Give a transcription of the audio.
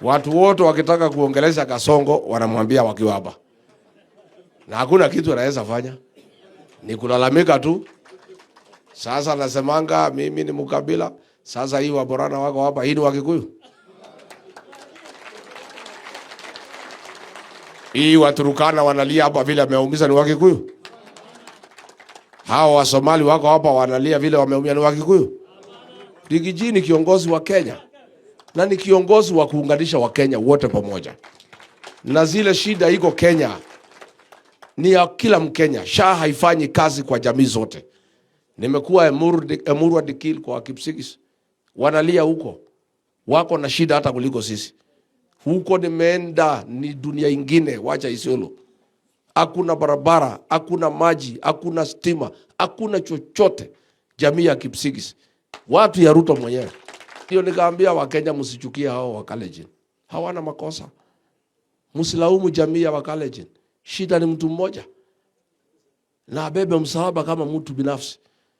Watu wote wakitaka kuongelesha Kasongo wanamwambia wakiwa hapa, na hakuna kitu anaweza fanya, ni kulalamika tu. Sasa nasemanga mimi ni mkabila. Sasa hii Waborana wako hapa, hii ni Wakikuyu, hii Waturukana wanalia hapa vile ameumiza ni Wakikuyu, hawa Wasomali wako hapa wanalia vile wameumia ni Wakikuyu. Riggy G ni kiongozi wa Kenya na ni kiongozi wa kuunganisha Wakenya wote pamoja, na zile shida iko Kenya ni ya kila Mkenya. SHA haifanyi kazi kwa jamii zote. Nimekuwa Emurua Dikirr kwa Kipsigis, wanalia huko, wako na shida hata kuliko sisi. Huko nimeenda ni dunia ingine, wacha Isiolo. Hakuna barabara, hakuna maji, hakuna stima, hakuna chochote. Jamii ya Kipsigis, watu ya Ruto mwenyewe. Hiyo nikaambia Wakenya, msichukie hao Wakalenjin, hawana makosa. Msilaumu jamii ya Wakalenjin, shida ni mtu mmoja, na abebe msalaba kama mtu binafsi.